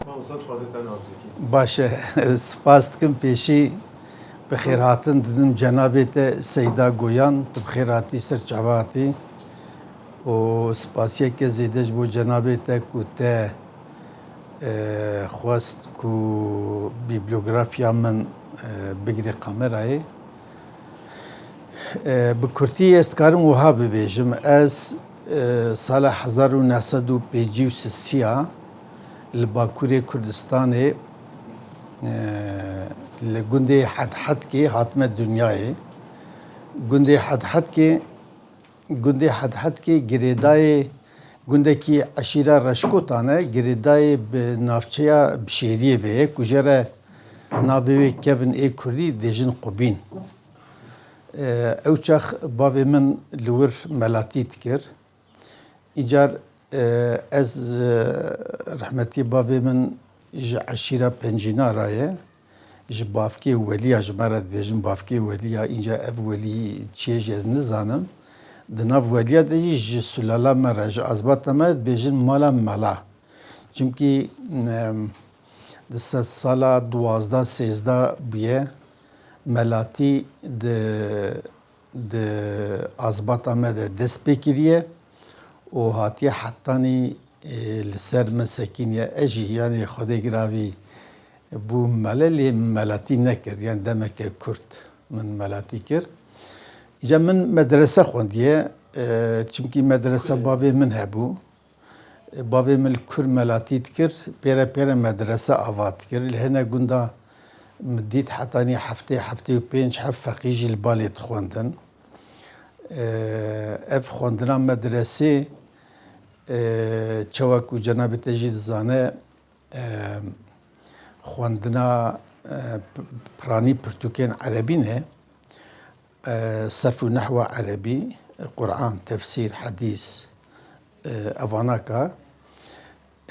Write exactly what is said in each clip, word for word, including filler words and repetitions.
Mamosta, dixwaze te nas bikî. Baş e, spas dikim pêşî bi xêrhatin didim cenabê te Seyda Goyan, tu bi xêr hatî ser çava hatî. Û spasiyeke zêde ji bo cenabê te ku te, e, xwest ku bîblyografiya min, e, bigirê kamerayê. E, bi kurtî ez dikarim wiha bibêjim. Ez, e, sala hezar û neh sed û pêncî û sisiya li Bakurê Kurdistanê, e, li gundê Hedhedkê hatime dinyayê. Gundê Hedhedkê, gundê Hedhedkê girêdayê gundekî eşîra Reşkotan e, girêdayê bi navçeya Bişêriyê ve ye, ku jê re navê wê kevin ê kurdî dêjin Qubîn. E, ew çax bavê min li wir melatî dikir. Îcar, e, ez, e, rehmetî bavê min ji eşîra Pencîna ra ye. Ji bavkê Welîya, ji me re dibêjin bavkê Welîya, înca ev Welî çi ye jî ez nizanim. Di nav Welîya de jî ji sulala me re, ji azbata me re dibêjin mala Mela. Çimkî, em, di sedsala duwazdeh sêzdeh bûye, melatî di, di azbata me de dest pê kiriye û hatiye hetanî, e, li ser me sekiniye. Ez jî, yanî Xwedê giravî bûm mele, lê melatî nekir, yanî demeke kurt min melatî kir. Îca min medrese xwendiye, e, çimkî medrese bavê min hebû. Bavê min li kur melatî dikir, pêre pêre medrese ava dikir. Li hene gunda min dît hetanî heftê, heftê û pênc heb feqî jî li balê dixwendin. Ev xwendina medresê, çawa ku cenabê te jî dizane, xwendina, p-, piranî pirtûkên erebî ne. E, serf û nehwa erebî, Quran, tefsîr, hedîs, e, evanaka.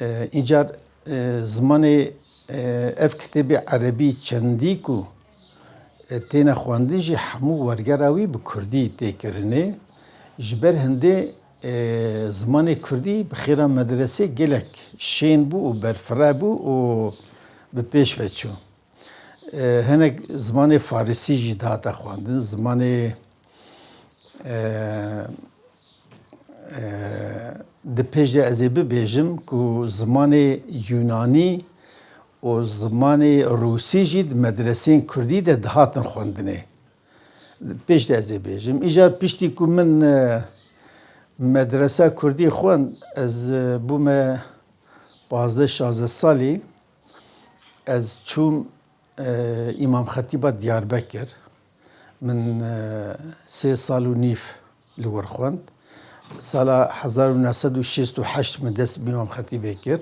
E, încar, e, zimanê, e, ev kitêbê erebî çendî ku, e, têne xwendin jî hemû wergera wî bi kurdî tê kirinê. Ji ber hindê, e, zimanê kurdî bi xêra medresê gelek şên bû û berfireh bû û bi pêş ve çû. E, hinek zimanê farisî jî dihate xwendin. Zimanê, e, e, di pêş de ez ê bibêjim ku zimanê yunanî û zimanê rûsî jî di medreseyên kurdî de dihatin xwendinê. Di pêş de ez ê bêjim. Îcar piştî ku min, e, medresa kurdî xwend, ez, e, bûme pazdeh şazdeh salî. Ez çûm, e, Îmam Xetîba Diyarbekir. Min, e, sê sal û nîv li wir xwend. Sala hezar û neh sed û şêst û heşt min dest bi Îmam Xetîbê kir.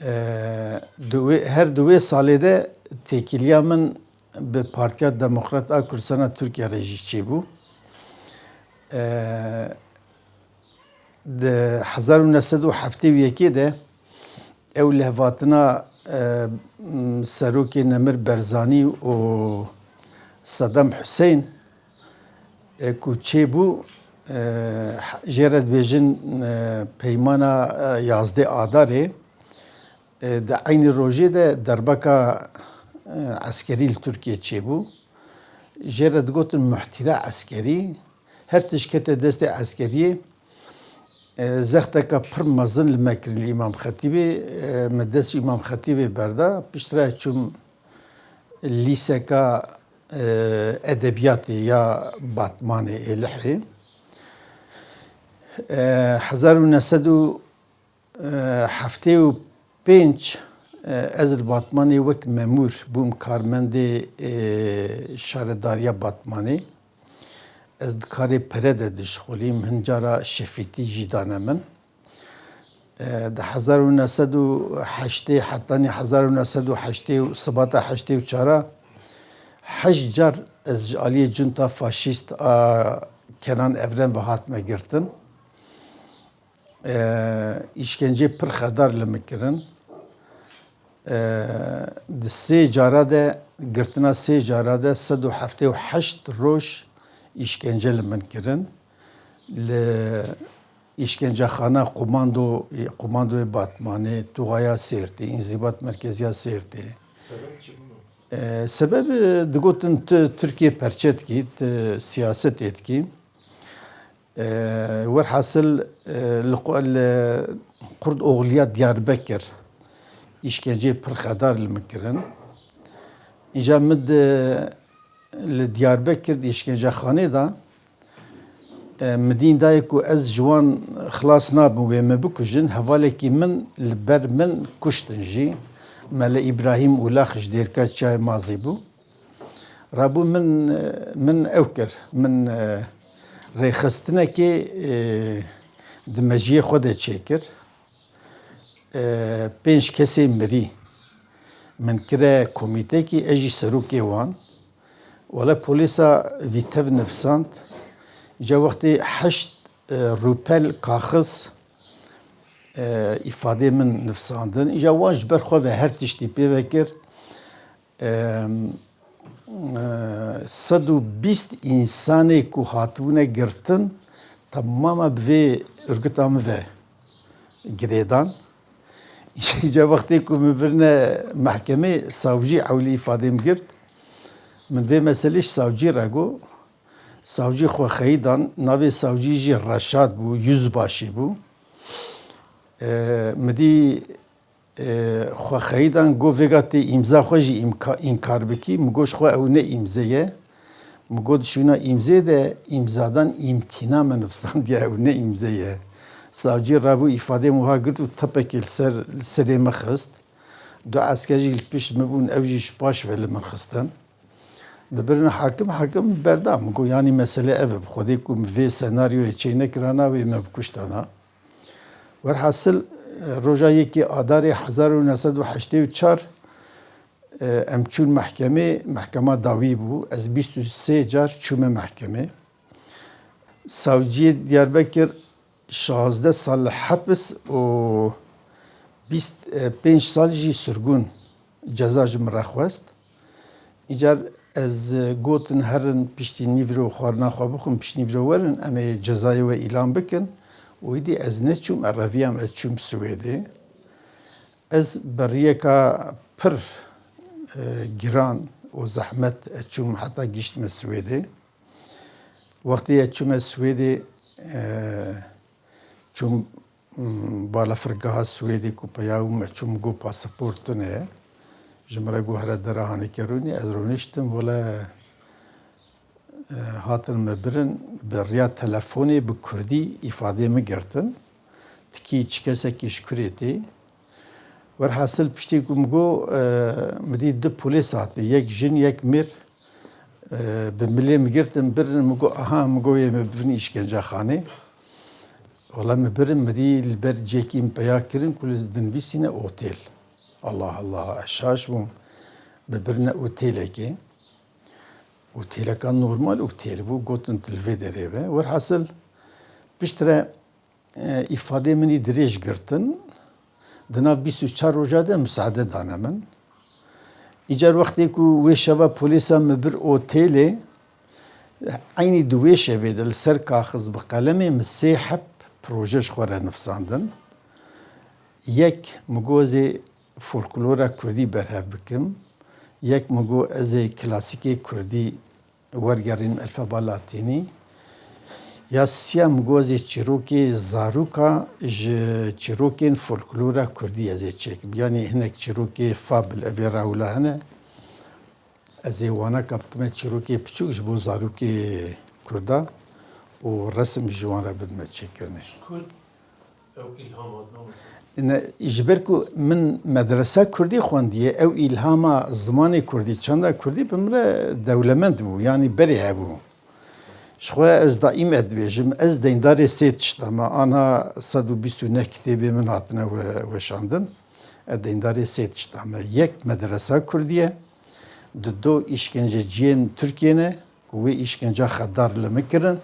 E, di wê, her di wê salê de têkiliya min bi Partiya Demokrat a Kurdistana Tirkiye re jî çêbû. E, Di hezar û neh sed û heftê û yekê de ew lehvatina, e, m, Serokê Nemir Berzanî û Sedam Huseyn, e, ku çêbû, e, jê re dibêjin, e, peymana, e, yazdeh Adarê, e, di eynî rojê de derbeka, e, eskerî li Tirkiye çêbû. Jê re digotin muhtîra eskerî. Her tişt kete destê eskeriyê. E, zexteka pir mezin li me kirin li Îmam Xetîbê. E, me dest Îmam Xetîbê berda. Piştre çûm lîseka, e, edebiyatê ya Batmanê Êlihê. E, hezar û neh sed û heftê û pênc, e, ez li Batmanê wek memûr bûm, karmendê, e, şaredariya Batmanê. Ez di karê pere de dişixulîm, hin cara şefîtî jî dane min. E, di hezar û neh sed û heştê hetanî hezar û neh sed û heştê û sibata heştê û çara heşt car ez ji aliyê cunta faşîst a Kenan Evren ve hatime girtin. E, îşkencê pir xedar li min kirin. E, di sê cara de, girtina sê cara de sed û heftê û heşt roj îşkence li min kirin. Li, îşkencexana komando, komandoyê Batmanê, Tuğaya Sêrtê, Înzîbat Merkeziya Sêrtê. Sebeb çi bû? E, sebeb, e, digotin tu-, Tirkiye perçe dikî, tu siyasetê dikî. E, werhasil, e, li qu-, li Qurdoxliya Diyarbekir îşkenceyê pir xedar li min kirin. Îca min di, li Diyarbekir di îşkencexanê de, e, min dîn dayê ku ez ji wan xilas nabim wê min bikujin, hevalekî min li ber min kuştin jî. Mele Îbrahîm Ûlax ji Dêrika Çiyayê Mazî bû. Rabû min, min ew kir. Min, e, rêxistinekê, e, di mejiyê xwe de çêkir. E, pênc kesê mirî. Min kire komîtekî, ez jî serokê wan. Wele polîsa vî tev nivsand. Îca wextê heşt, e, rûpel kaxiz, e, îfadê min nivsandin. Îca wan ji ber xwe ve her tiştî pê vekir. Em, e, sed û bîst însanê ku hatibûne girtin, temama bi vê örgüta min ve girêdan. Îca wextê ku min birine mehkemê, savcî ewlî îfadê min girt. Min vê meselê ji savcî re got. Savcî xwe xeyîdan, navê savcî jî Reşad bû, yüzbaşî bû. E, min dî, e, xwe xeyîdan, got, vêga tê îmza xwe jî îmka-, înkar bikî. Min got, ji xwe ew ne îmze ye. Min got, di şûna îmzê de îmzadan îmtîna me nivsandiye, ew ne îmze ye. Savcî rabû îfadê min wiha girt û tepekê li ser, li serê min xist. Du esker jî li pişt min bûn, ew jî ji paş ve li min xistin. Min birin hakim, hakim berda. Min got, yanî mesele ev e, bi Xwedê ku min vê senaryoyê çê nekirana, wê me bikuştana. Werhasil, e, roja yekê Adarê hezar û neh sed û heştê û çar, e, em çûn mehkemê, mehkema dawî bû. Ez bîst û sê car çûme mehkemê. Savciyê Diyarbekir şazdeh sal li hepis û bîst, e, pênc sal jî sirgûn ceza ji min re xwest. Îcar ez, e, gotin herin piştî nîvro xwarina xwe bixwin, piştî nîvro werin, em ê cezayê we îlan bikin. Û îdî ez neçûm, e, reviyam, ez çûm Swêdê. Ez beriyeka pir, e, giran û zehmet ez çûm heta giştime Swêdê. Wextê ez çûme Swêdê, e, çûm, m, balafirgeha Swêdê ku peya wî me çûm, got, pasaport tune ye. Ji min re got, here dera hanê ke rûnî. Ez rûniştim, wele, e, hatin me birin, bi riya telefonê bi kurdî îfadê min girtin. Tikî çi kesekî ji kurê tê. Werhasil piştî ku min got, e, min dî du polîs hatî, yek jin, yek mêr. E, bi milê min girtin, birin, min got, aha, min got, yê me bivin îşkencexanê. Wela min birin, min dî li ber cihekî min peya kirin ku li dinivîsîne otêl. Allah Allah, ez şaş bûm. Min birine otêlekê. Otêleka normal otêl bû, gotin tu li vê derê be. Werhasil piştre e, îfadê min î dirêj girtin. Di nav bîst û çar roja de misaade dane min. Îcar wextê ku wê şeva polîsa min bir otêlê, eynî di wê şevê de li ser kaxiz bi qelemê min sê heb proje ji xwe re nifsandin. Yek, min got ez ê folklora kurdî berhev bikim. Yek, min got ez ê klasîkê kurdî wergerînim elfeba latînî. Ya siya min got ez ê çîrokê zaroka ji çîrokên folklora kurdî ez ê çêkim. Yanî hinek çîrokê fabl, evê rewla hene. Ez ê waneka bikime çîrokê piçûk ji bo zarokê kurda û resim ji wan re bidime çêkirinê. Kurd Ew îlham hatine we? Ne, ji ber ku min medresa kurdî xwendiye, ew îlhama zimanê kurdî, çanda kurdî bi min re dewlemend bû, yanî berê hebû. Ji xwe ez daîm ez dibêjim, ez deyndarê sê tişta me. Ana sed û bîst û neh kitêbê min hatine we-, weşandin. Ez deyndarê sê tişta me. Yek medresa kurdî ye, di do îşkenceciyên Tirkiyê ne, ku wê îşkenca xedar li min kirin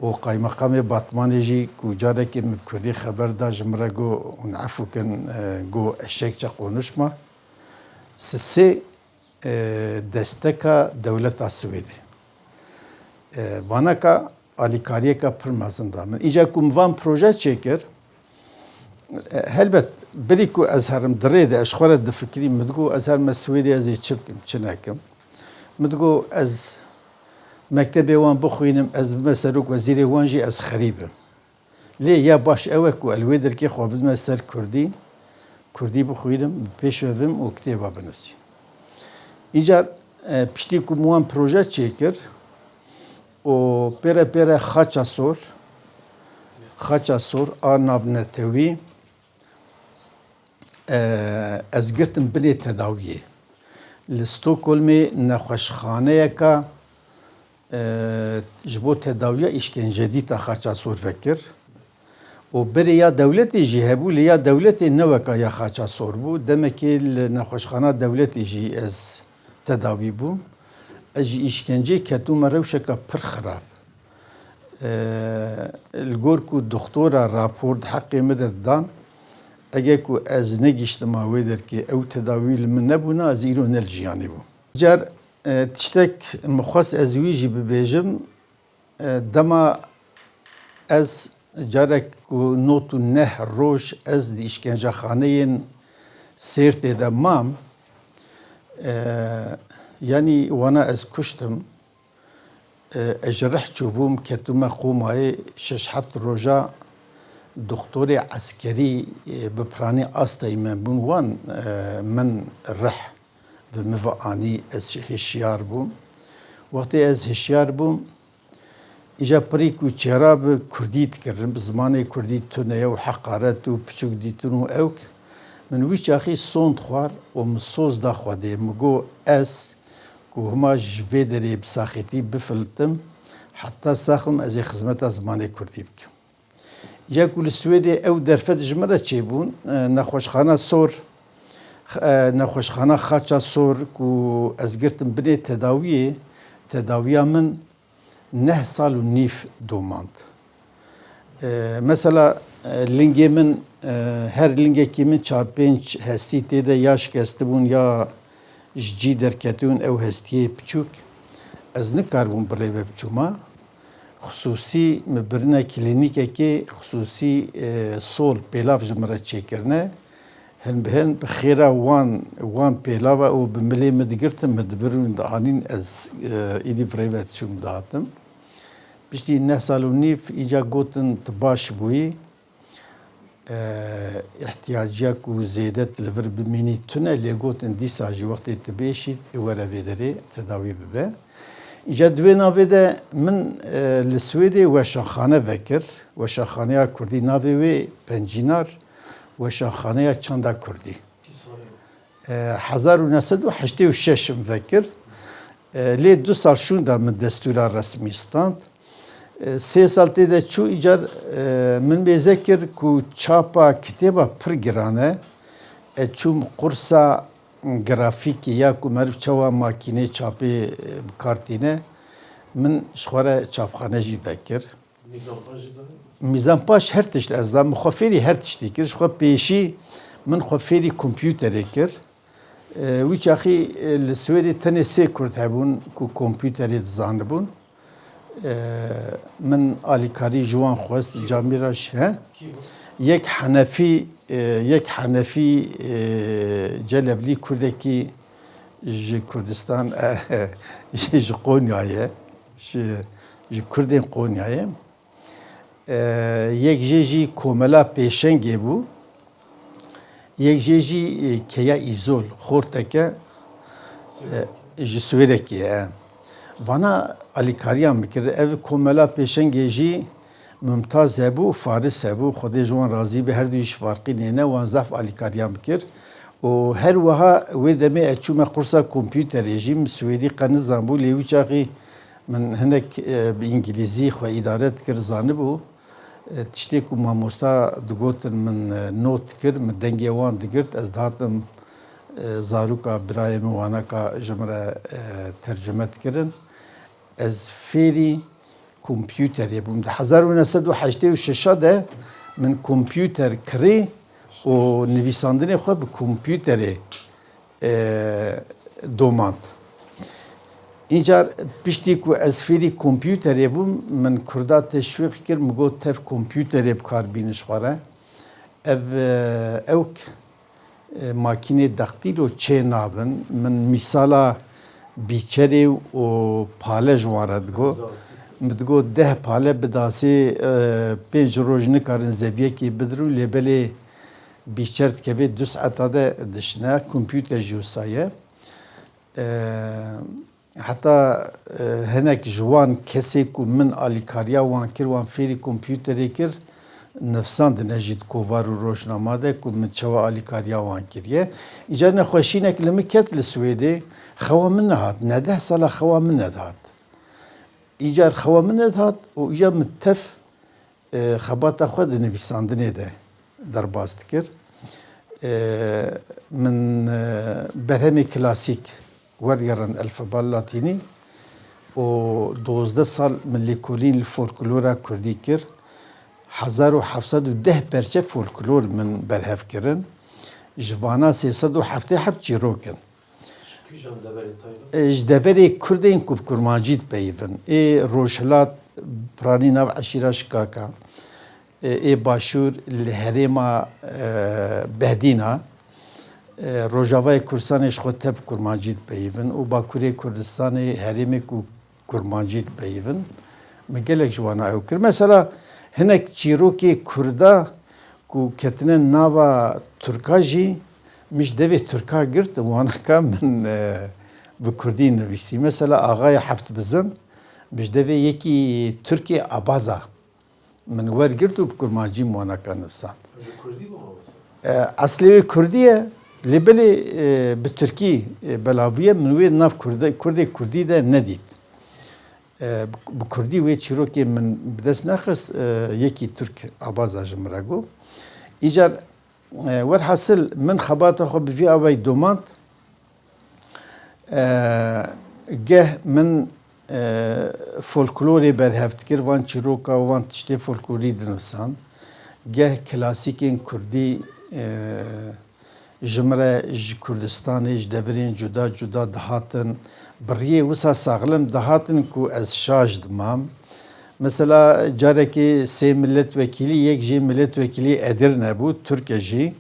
û qaymeqamê Batmanê jî ku carekê min bi kurdî xeber da ji min re got, hûn efû kin, e, got eşekçe konuşma. Sisê, e, desteka dewleta Swêdê. E, vanaka alîkariyeke pir mezin da min. Îca ku min van proje çêkir, e, helbet, berî ku ez herim di rê de, ez ji xwe re difikirîm, min digot, ez herime Swêdê, ez ê çi bikim, çi nekim. Min digot, ez mektebê wan bixwînim, ez bime serokwezîrê wan jî ez xerî bim. Lê ya baş ew e ku ez li wê derkê xwe bidime ser kurdî, kurdî bixwînim, bi pêş ve vim û kitêba binivîsim. Îcar, e, piştî ku min wan proje çêkir û pêre pêre Xaça Sor, Xaça Sor a navnetewî, e, ez girtim binê tedawiyê. Li Stockholmê nexweşxaneyeka, e, ji bo tedawiya îşkencedî ta Xaça Sor vekir. Û berê ya dewletê jî hebû, lê ya dewletê ne weka ya Xaça Sor bû. Demekê li nexweşxana dewletê jî ez tedawî bûm. Ez ji îşkenceyê ketûme rewşeke pir xirab. E, li gor ku doxtora rapor di heqê min de didan, eger ku ez negihiştima wê derkê, ew tedawî li min nebûna, ez îro ne li jiyanê bûm. Car, e, tiştek min xwest ez wî jî bibêjim, e, dema ez carek ku nod û neh roj ez di îşkencexaneyên Sêrtê de mam, e, yanî wana ez kuştim, e, ez ji rih çûbûm, ketûme Qomayê şeş heft roja doktorê eskerî, e, bi piranî astayî me bûn wan, e, min rih bi min ve anî, ez hişyar bûm. Wextê ez hişyar bûm, îca pirî ku çêra bi kurdî dikirin, bi zimanê kurdî tune ye û heqaret û piçûk dîtin û ewk, min wî çaxî sond xwar û min soz da Xwedê. Min got, ez ku hema ji vê derê bi saxîtî bifilitim, heta sax im ez ê xizmeta zimanê kurdî bikim. Ya ku li Swêdê ew derfet ji min re çêbûn, e, nexweşxana Sor, e, nexweşxana Xaça Sor ku ez girtim binê tedawiyê, tedawiya min neh sal û nîv domand. E, mesela, e, lingê min, e, her lingekî min çar pênc hestî tê de ya şikestibûn ya ji cî derketibûn, ew hestiyê piçûk. Ez nikaribûm bi rê ve biçûma. Xisûsî min birine klînîkekê xisûsî, e, sol pêlav ji min re çêkirine. Hin bi hin bi xêra wan, wan pêlava û bi milê min digirtin, min dibirin dianîn, ez, e, îdî bi rê ve diçûm dihatim. Piştî neh sal û nîv îca gotin tu baş bûyî. E, îhtiyaciya ku zêde tu li vir bimînî tune, lê gotin dîsa jî wextê tu bêşî, ê were vê derê tedawî bibe. Îca di wê navê de min, e, li Swêdê weşanxane vekir. Weşanxaneya Kurdî navê wê Pencînar, Weşanxaneya Çanda Kurdî. E, hezar û neh sed û heştê û şeş min vekir. E, lê du sal şûnda min destûra resmî stand. E, sê sal tê de çû îcar, e, min mêze kir ku çapa kitêba pir giran e. E, çûm qursa grafîkê ya ku meriv çawa makînê çapê, e, bi kar tîne. Min ji xwe re çapxane jî vekir. Mîzanpaş jî zanî? Mîzanpaş her tişt ez zan. Min xwe fêrî her tiştî kir. Ji xwe pêşî min xwe fêrî kompûterê kir. E, wî çaxî, e, li Swêdê tenê sê Kurd hebûn ku kompûterê dizanibûn. E, min alîkarî ji wan xwest, camîra ji, he? Kî bû? Yek Henefî, e, yek Henefî, e, Celeblî Kurdekî ji Kurdistan, e, ji Qonyayê, ji, ji Kurdên Qonyayê. E, yek jê jî Komela Pêşengê bû. Yek jê jî, e, Keya Îzol, xorteke, e, ji Swêrekê ye. Vana alîkariya min kir. Ev Komela Pêşengê jî Mumtaz hebû, Faris hebû. Xwedê ji wan razî be, her du jî ji Farqînê ne. Wan zaf alîkariya min kir. Û her wiha wê demê ez çûme qursa kompûterê jî. Min Swêdî qe nizanbû, lê wî çaxî min hinek, e, bi îngilîzî xwe îdare dikir, zanibû. E, tiştê ku mamosta digotin min, e, not dikir, min dengê wan digirt, ez dihatim, e, zaroka birayê min wanaka ji min re, e, tercime dikirin. Ez fêrî kompûterê bûm. Di hezar û neh sed û heştê û şeş de min kompûter kirî û nivîsandinê xwe bi kompûterê, e, domand. Încar piştî ku ez fêrî kompûterê bûm, min kurda teşwîq kir, min got, tev kompûterê bi kar bînin ji xwe re. Ev, e, ewk, e, makînê daktîlo çê nabin. Min mîsala bîçerê û pale ji wan re digot. Min digot, deh pale bi dasê, e, pênc roj nikarin zeviyekê bidirûn, lê belê bîçer dikeve du saeta de dişine, kompûter jî wisa ye. E, heta, e, hinek ji wan kesê ku min alîkariya wan kir, wan fêrî kompûterê kir, nivsandine jî di kovar û rojnama de ku min çawa alîkariya wan kiriye. Îcar nexweşînek li min ket li Swêdê, xewa min nehat, ne deh sala xewa min nedihat. Îcar xewa min nedihat û îcar min tev e, xebata xwe di nivîsandinê de derbas dikir. E, min, e, berhemê klasîk wergerin, elfeba latînî û dozdeh sal min lêkolîn li folklora kurdî kir. Hezar û heft sed û deh perçe folklor min berhev kirin. Ji vana sê sed û heftê heb çîrok in. Kîjan deverê taybet? E, ji deverê Kurdên ku bi kurmancî dipeyivin. Ê Rojhilat, piranî nav eşîra Şikaka. E, ê Başûr li herêma, e, Behdîna. E, Rojavayê Kurdistanê ji xwe tev kurmancî dipeyivin û Bakurê Kurdistanê herêmê ku kurmancî dipeyivin. Min gelek ji wana ew kir. Mesela hinek çîrokê kurda ku ketine nava tirka jî, min ji devê tirka girt, wanaka min, e, bi kurdî nivîsî. Mesela Axayê Heft Bizin, min ji devê yekî tirkê Abaza. Min wergirt û bi kurmancî min wanaka nivîsand. Bi kurdî bû mamoste? E, eslê wê kurdî ye, lê belê, e, bi tirkî, e, belav bûye, min wê nav kurde-, kurdê kurdî de nedît. E, bi, bi kurdî wê çîrokê min bi dest nexist, e, yekî tirk Abaza ji min re got. Îcar, e, werhasil min xebata xwe bi vî awayî domand. E, geh min, e, folklorê berhev dikir, van çîroka û van tiştê folklorî dinivîsan. Geh klasîkên kurdî, e, ji min re ji Kurdistanê, ji devirên cuda cuda dihatin. Bi riyê wisa saxlem dihatin ku ez şaş dimam. Mesela carekê sê miletwekîlî, yek jê miletwekîlî Edirne bû, Tirk e jî.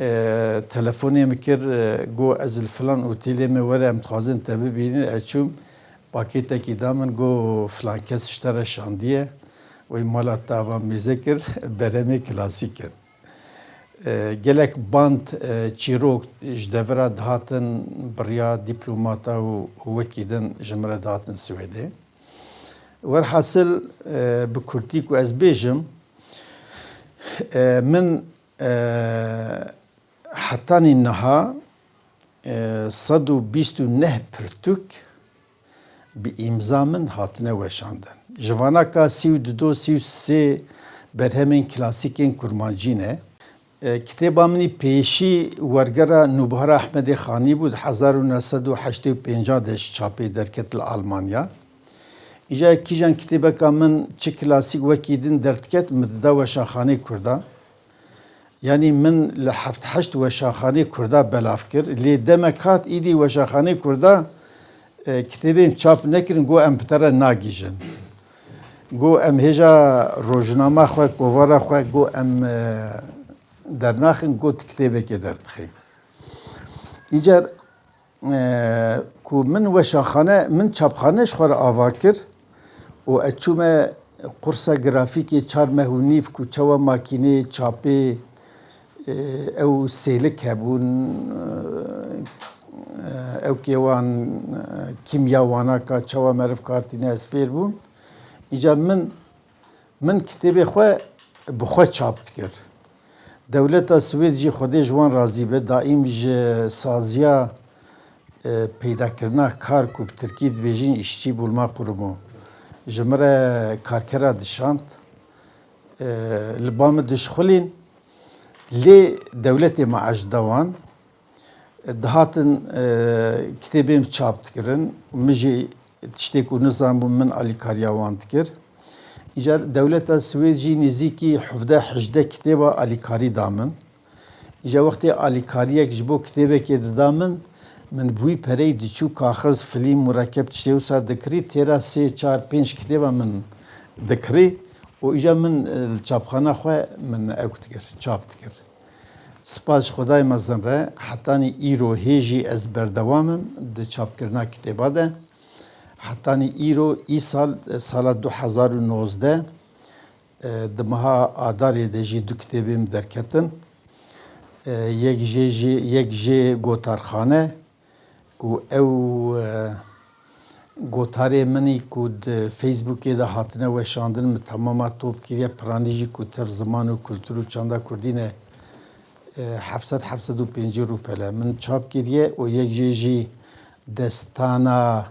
E, telefonê min kir, e, got, "Ez li filan otêlê me, were, em dixwazin te bibînin." Ez çûm, pakêtekî da min, got, "Filan kes ji te re şandiye, wê mala te ava mêze kir, berhemê klasîk in." E, gelek band, e, çîrok ji devera dihatin, bi riya dîplomata û wekî din ji min re dihatin Swêdê. Werhasil, e, bi kurtî ku ez bêjim, e, min, e, hetanî niha, e, sed û bîst û neh pirtûk bi îmza min hatine weşandin. Ji vana ka sî û du do, sî û sê berhemên klasîkên kurmancî ne. E, kitêba min î pêşî wergera Nûbihara Ehmedê Xanî bû, di hezar û neh sed û heştê û pênc de ji çapê derket li Almanya. Îca kîjan kitêbeka min çi klasîk wekî din derdiket, min dida weşanxanê Kurda. Yanî min li heft heşt weşanxanê Kurda belav kir. Lê demek hat îdî weşanxanê Kurda, e, kitêbên çap nekirin, got, "Em bi te re nagihîjin." Got, "Em hêja rojnama xwe, kovara xwe, got, em, e, dernaxin, got, kitêbekê derdixî." Îcar e, ku min weşanxane, min çapxane ji xwe re ava kir û ez çûme qursa grafîkê çar meh û nîv ku çawa makîneyê çapê, e, ew sêlik hebûn, e, ewkê wan, e, kîmya wanaka çawa meriv kartîne ez fêr bûm. Îca min Min kitêbê xwe bi xwe çap dikir. Dewleta Swêd jî Xwedê ji wan razî be, daîm ji saziya, e, peydakirina kar ku bi tirkî dibêjin îşçî bulma qurumu, ji min re karkera dişand. E, li ba min dişxulîn, lê dewletê maaş dida wan. Dihatin, e, kitêbên çap dikirin. Min jî tiştê ku nizanbûm, min alîkariya wan dikir. Îcar dewleta Swêd jî nêzîkî hevdeh hejdeh kitêba alîkarî da min. Îcar wextê alîkariyek ji bo kitêbekê dida min, Min bi wî pereyî diçû kaxiz, filîm, murekeb tiştê wisa dikirî, têra sê, çar, pênc kitêba min dikirî û îja min, e, li çapxana xwe min ew dikir, çap dikir. Spas ji Xwedayê mezin re, hetanî îro hê jî ez berdewam im di çapkirina kitêba de. Hetanî îro, îsal, e, sala du hezar û nozdeh, e, di meha Adarê de jî du kitêbê min derketin. E, yek jê jî, yek jê Gotarxane, ku ew, e, gotarê min î ku di Facebookê de hatine weşandin, min temama top kiriye, piranî jî ku tev ziman û kultur û çanda kurdî ne, e, heft sed, heft sed û pêncî rûpele min çap kiriye û yek jê jî Destana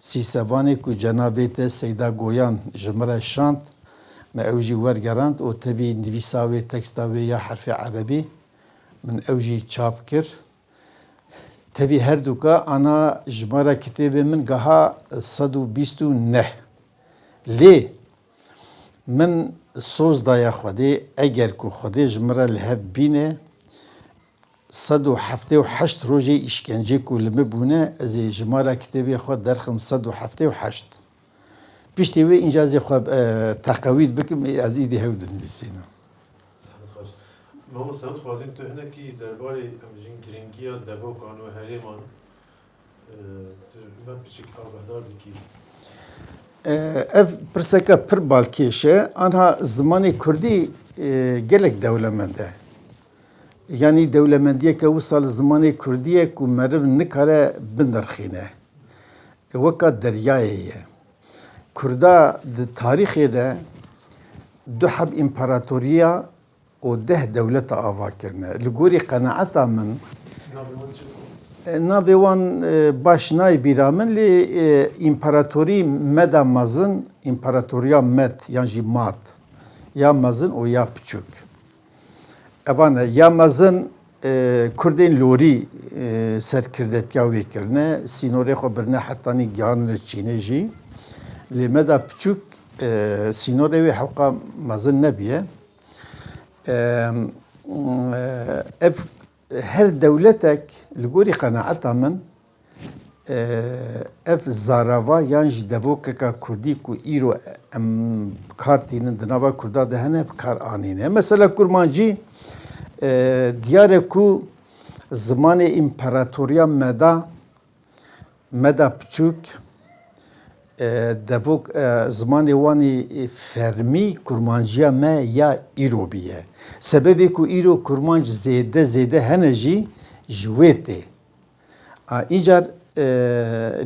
Sîsevanê ku cenabê te Seyda Goyan ji min re şand, me ew jî wergerand û tevî nivîsa wê, teksta wê ya herfê erebî, min ew jî çap kir. Tevî herduka ana ji me re kitêbê min giha sed û bîst û neh. Lê min soz daye Xwedê, eger ku Xwedê ji min re li hev bîne, sed û heftê û heşt rojê îşkencê ku li min bûne, ez ê ji me re kitêbê xwe derxim sed û heftê û heşt. Piştî wê înca ez ê xwe, e, teqewît bikim, ê ez îdî hew dinivîsînim. Saet xweş. Mamoste, em dixwazin tu hinekî derbarê, em bêjin, giringiya devokan û herêman, e, tu me piçik agahdar bikî. E, ev pirseke pir balkêş e. Anha zimanê kurdî, e, gelek dewlemend e. Yanî dewlemendiyeke wisa li zimanê kurdî ye ku meriv nikare binirxîne. E, weka deryayê ye. Kurda di tarîxê de du heb împaratoriya û deh dewleta ava kirine. Li gorî qenaeta min, e, navê wan, e, baş nayê bîra min, lê, e, împaratorî Meda mezin, împaratoriya Med yan jî Mad, ya mezin û ya piçûk. Evan e, ya mezin, e, Kurdên Lorî, e, serkirdetiya wê kirine, sînorê xwe birine hetanî gihandine Çînê jî. Lê Meda piçûk, e, sînorê wê hewqa mezin nebiye. E, e, ev her dewletek li gorî qenaeta min, e, ev zarava yan jî devokeka kurdî ku îro em bi kar tînin di nava kurda de hene, bi kar anîne. Mesela kurmancî, e, diyar e ku zimanê împaratoriya Meda, Meda piçûk, e, devok, e, zimanê wanî fermî kurmanciya me ya îro bîye. Sebebê ku îro kurmanc zêde zêde hene jî ji wê tê. A, îcar, e,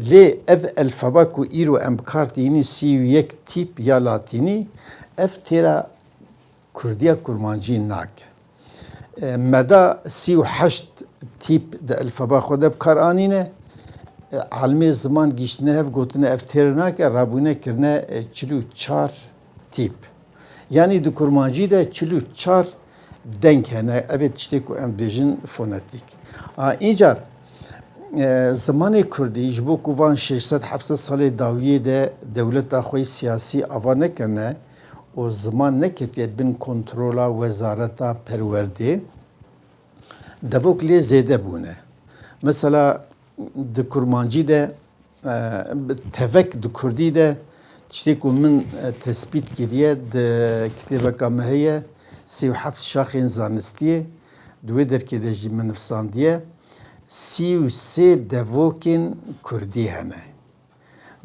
lê ev elfaba ku îro em bi kar tînî sî û yek tîp ya latînî, ev têra kurdiya kurmancî nake. E, Meda sî û heşt tîp di elfaba xwe de bi kar anîne. E, alimê ziman gihîştine hev gotine ev têr nake, rabûne kirine, e, çil û çar tîp. Yanî di kurmancî de çil û çar deng hene. Ev ê tiştê ku em dibêjin fonetîk. A, încar, e, zimanê kurdî ji bo ku van şeş sed heft sed salê dawiyê de dewleta xwe yê siyasî ava nekirine û ziman neketiye bin kontrola wezareta perwerdê, devok lê zêde bûne. Mesela di kurmancî de, e, tevek di kurdî de tiştê ku min, e, tespît kiriye di kitêbeka me heye, sî û heft şaxên zanistiyê, di wê derkê de jî min nivîsandiye, sî û sê devokên kurdî hene.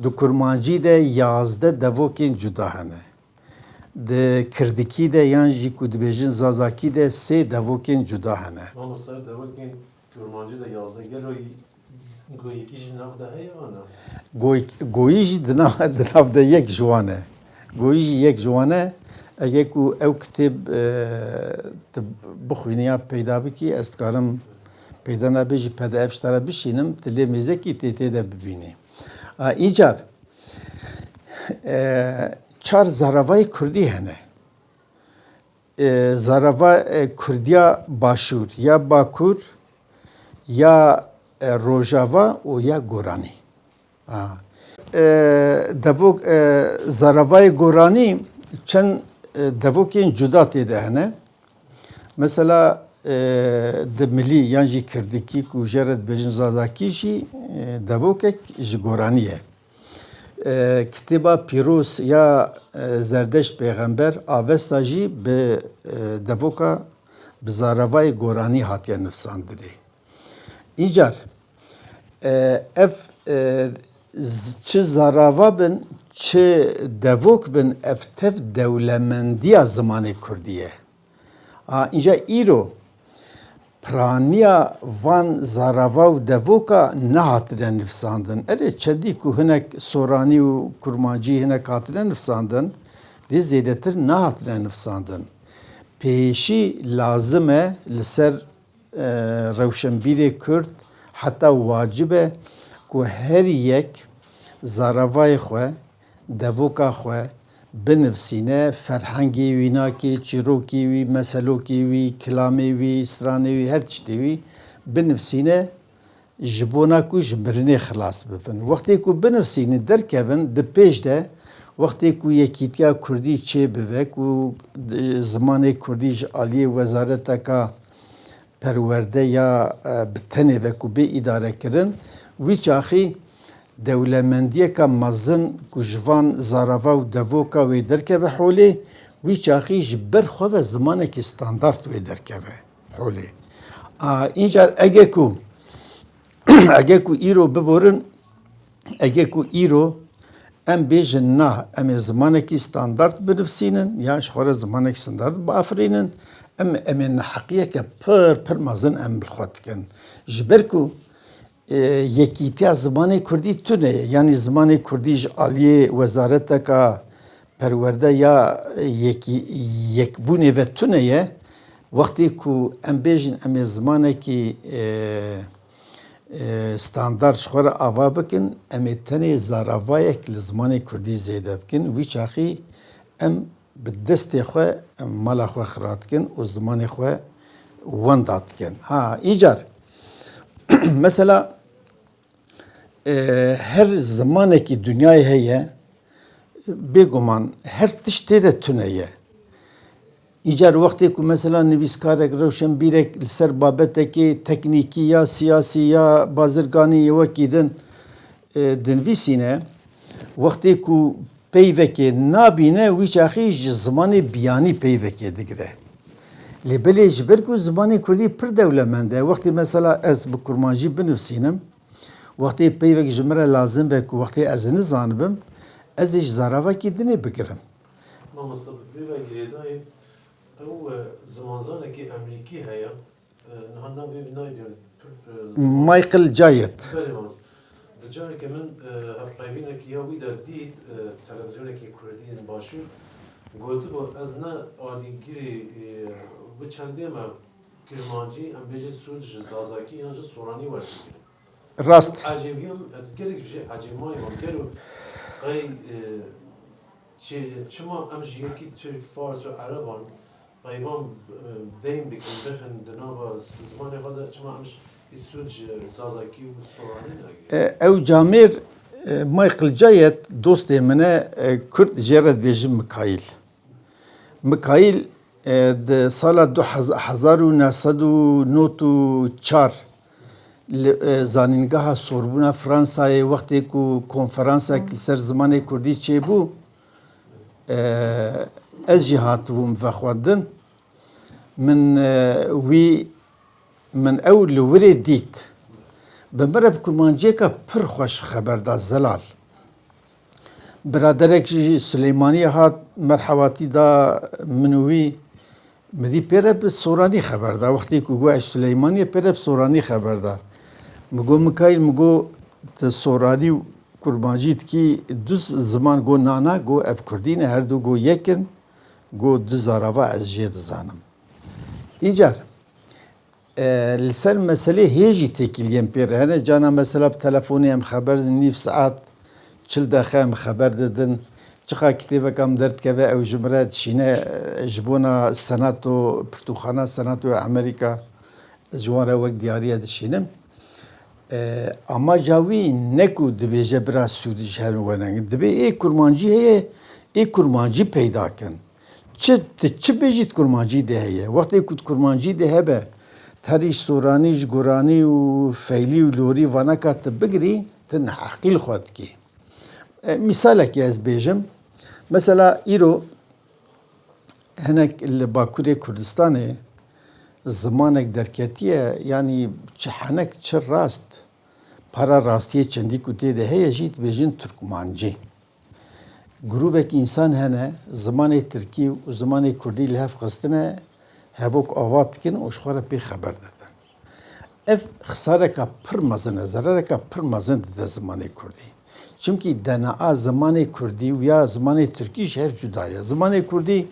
Di kurmancî de yazdeh devokên cuda hene. Di kirdikî de yan jî ku dibêjin zazakî de sê devokên cuda hene. Mamoste, devokên kurmancî de yazdeh, gelo goyikî jî nav de heye ana? Goyik-, goyî jî di nav, di nav de yek ji wan e. Goyî jî yek ji wan e. Eger ku ew kitêb, e, tu bixwînî ya peyda bikî, ez dikarim peyda nabê jî P D F ji te re bişînim, tu lê mêzekî tê tê de bibînî. A, îcar, e, çar zaravayê kurdî hene. E, zarava, e, kurdiya başûr, ya bakur, ya, e, rojava û ya goranî. A. E, devok, e, zaravayê goranî çend, e, devokên cuda tê de hene. Mesela, e, di milî yan jî kirdikî ku jê re dibêjin zazakî jî, e, devokek ji goranî ye. E, kitêba pîroz ya, e, Zerdeşt Pêxember Avesta jî bi, e, devoka, bi zaravayê goranî hatiye nivsandinê. Îcar, e, ev, e, z-, çi zarava bin, çi devok bin, ev tev dewlemendiya zimanê kurdî ye. A, îca îro piraniya van zarava û devoka nehatine nivsandin. Erê, çedî ku hinek soranî û kurmancî hinek hatine nivsandin, lê zêdetir nehatine nivsandin. Pêşî lazim e li ser, e, rewşenbîrê kurd heta wacib e ku her yek zaravayê xwe, devoka xwe binivsîne, ferhengê wî nakê, çîrokê wî, meselokê wî, kilamê wî, stranê wî, her tiştê wî binivsîne, ji bona ku ji mirinê xilas bibin. Wextê ku binivsînin, derkevin, di pêş de, wextê ku yekîtiya kurdî çêbibe, ku, e, zimanê kurdî ji aliyê wezareteka perwerde ya, e, bi tenê ve ku bê îdarekirin, wî çaxî dewlemendiyeka mezin ku ji van zarava û devoka wê derkeve holê, wî çaxî ji ber xwe ve zimanekî standard wê derkeve holê. A, încar ege ku, ege ku îro biborin, ege ku îro em bêjin na, em ê zimanekî standard binivsînin, yan ji xwe re zimanekî standard biafirînin, em, em ê neheqiyeke pir, pir mezin em li xwe dikin. Ji ber ku, e, yekîtiya zimanê kurdî tune ye, yanî zimanê kurdî ji aliyê wezareteka perwerde ya yekî-, yekbûnê ve tune ye, wextê ku em bêjin em ê zimanekî, e, e, standard ji xwe re ava bikin, em ê tenê zaravayek li zimanê kurdî zêde bikin, wî çaxî em bi destê xwe mala xwe xira dikin û zimanê xwe wenda dikin. Ha, îcar, mesela, e, her zimanekî dinyayê heye, bêguman her tişt tê de tune ye. Îcar wextê ku mesela nivîskarek, rewşenbîrek li ser babetekê teknîkî ya siyasî ya bazirganî ya wekî din, e, dinivîsîne, wextê ku peyvekê nabîne, wî çaxî ji zimanê biyanî peyvekê digire. Lê belê ji ber ku zimanê kurdî pir dewlemend e, wextê mesela ez bi kurmancî binivîsînim, wextê peyvek ji min re lazim be ku wextê ez nizanibim, ez ê ji zaravekî dinê bigirim. Mamoste, bi vê ve girêdayî, ew, e, zimanzanekî Amerîkî heye. E, niha navê wî nayê bîran, pir, e, Michael Jayet. Belê, mamoste. Di careke min, e, hevpeyvînekî ya wî de dît, e, televîzyonekî kurdî yên başûr, gotibû, ez ne alîgirî, e, bi çendê me kirmancî, em bêjin sûd ji zazakî yan ji soranî werdigirîm. Rast. Ecêbiyam, ez gelek jê ecêb mayî mam. Gelo qey, e, çi-, çima em ji yekî Tirk, Fars û Ereban peyvan, e, deyn bikin, bixin di nava zimanê xwe de, çima em ji îsûd ji zazakî û soranî nagîrin? E, ew camêr, e, Michael Jayet dostê min e, e, Kurd jê re dibêjin Mikaîl. Mikaîl, e, di sala du hezar, hezar û neh sed û nod û çar li, e, zanîngeha Sorbûna Fransayê wextê ku konferansek li ser zimanê kurdî çêbû, e, ez jî hatibûm vexwendin. Min, e, wî, min ew li wirê dît. Bi min re bi kurmanciyeke pir xweş xeber da, zelal. Biraderek jî Silêmaniyê hat, merhebatî da min û wî. Min dî pê re bi soranî xeber da. Wextê ku got ez Silêmaniyê, pê re bi soranî xeber da. Min got, Mikaîl, min got, tu soranî û kurmancî dikî du ziman? Got, na, na, got, ev kurdî ne, her du got yek in. Got, du zarava ez jê dizanim. Îcar, e, li ser meselê hê jî têkiliyên pê re hene. Cana mesela bi telefonê em xeber didin, nîv saet, çil deqe em xeber didin. Çiqa kitêbeka min derdikeve, ew ji min re dişîne, e, ji bona Senato, pirtûkxana Senatoya Amerîka, ez ji wan re wek diyariye dişînim. E, amaca wî ne ku dibêje bira sûdî ji herin werengin. Dibê ê kurmancî heye, ê kurmancî peyda kin. Çi, tu çi bêjî di kurmancî de heye. Wextê ku di kurmancî de hebe, terî ji soranî, ji goranî û feylî û lorî vaneka tu bigirî, tu neheqî li xwe dikî. E, mîsalekê ez bêjim. Mesela îro hinek li Bakurê Kurdistanê zimanek derketiye, yanî çi henek çi rast, para rastiyê çendî ku tê de heye jî dibêjin Turkmancî. Grûbek însan hene, zimanê tirkî û zimanê kurdî li hev xistine, hevok ava dikin û ji xwe re pê xeber didin. Ev xisareka pir mezin e, zerareka pir mezin dide zimanê kurdî. Çimkî D N A zimanê kurdî û ya zimanê tirkî ji hev cuda ye. Zimanê kurdî,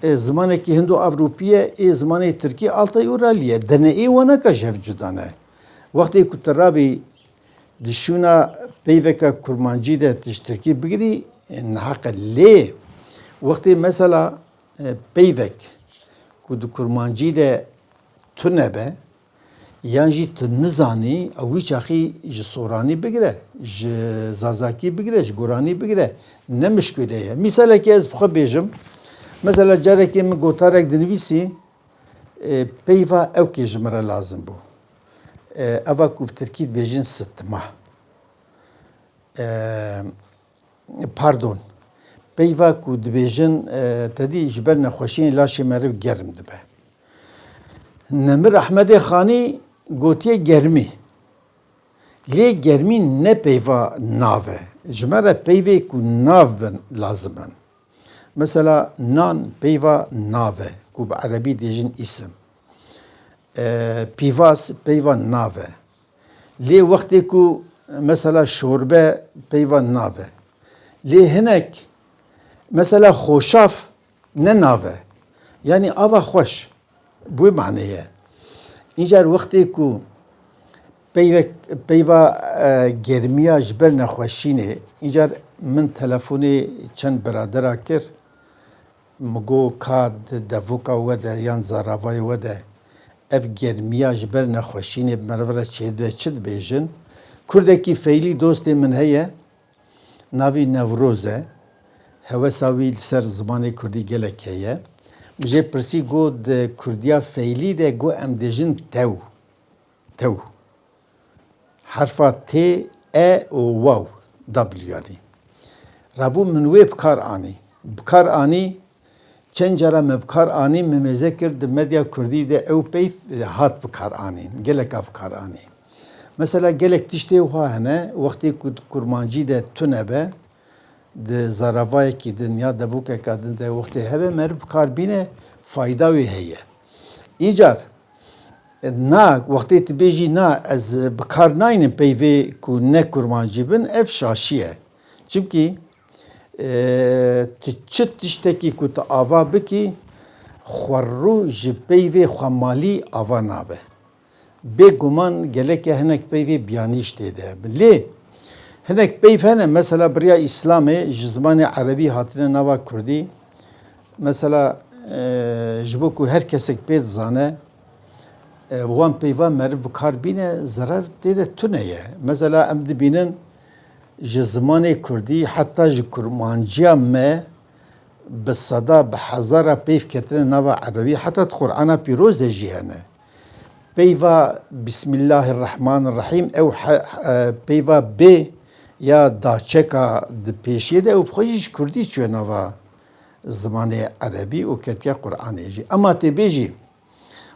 e, zimanekî hindo-ewropî ye, ê zimanê tirkî Altay Uralî ye. D N A ê waneka ji hev cuda ne. Wextê ku tu rabî di şûna peyveka kurmancî de tu ji tirkî bigirî, e, neheq e. Lê wextê mesela, e, peyvek ku di kurmancî de tune be, yan jî tu nizanî, ew wî çaxî ji soranî bigire, ji zazakî bigire, ji goranî bigire, ne mişkile ye. Mîsalekê ez bi xwe bêjim, mesela carekê min gotarek dinivîsî, e, peyva ewkê ji min re lazim bû. E, eva ku bi tirkî dibêjin sitma. E, pardon. Peyva ku dibêjin, e, te dî ji ber nexweşiyên laşê meriv germ dibe. Nemir Ehmedê Xanî gotiye germî. Lê germî ne peyva nav e. Ji me re peyvê ku nav bin lazim in. Mesela nan peyva nav e, ku bi erebî dêjin îsim. E, pîvas peyva nav e. Lê wextê ku mesela şorbe peyva nav e. Lê hinek mesela xoşaf ne nav e. Yanî ava xweş. Bi wê manê ye. Încar wextê ku peyvek, peyva, e, germiya ji ber nexweşînê, încar min telefonê çend biradera kir, min got, ka di devoka we de yan zaravayê we de ev germiya ji ber nexweşînê bi meriv re çêdibe, çi dibêjin? Kurdekî feylî dostê min heye, navî Newroz e. Hewesa wî li ser zimanê kurdî gelek heye. Min jê pirsî, got, di kurdiya feylî de, got, em dêjin tew. Tew. Herfa T, E û waw, W yanî. Rabû min wê bi kar anî. Bi kar anî, çend cara me bi kar anî, min mêze kir di medya kurdî de ew peyv hat bi kar anîn. Geleka bi kar anî. Mesela gelek tiştê wiha hene, wextê ku di kurmancî de tune be, di zaravayekî din ya devokeka din de wextê hebe meriv bi kar bîne, fayda wê heye. Încar, na, wextê tu bêjî, na, ez bi kar naynim peyvê ku ne kurmancî bin, ev şaşî ye. Çimkî, e, tu çi tiştekî ku tu ava bikî, xwerû ji peyvê xwemalî ava nabe. Bêguman geleke hinek peyvê biyanî ji tê de hebin. Lê hinek peyv hene, mesela bi riya Îslamê ji zimanê erebî hatine nava kurdî. Mesela, e, ji bo ku her kesek pê dizane, e, wan peyva meriv bi kar bîne, zerar tê de tune ye. Mesela em dibînin ji zimanê kurdî heta ji kurmanciya me bi seda, bi hezara peyv ketine nava erebî, heta di Qur'ana pîroz de jî hene. Peyva Bismillahirrahmanirrahîm, ew he-, e, peyva bê ya daçeka di pêşiyê de, ew bi xwe jî ji kurdî çûye nava zimanê erebî û ketiye Qur'anê jî. Ema tê bêjî,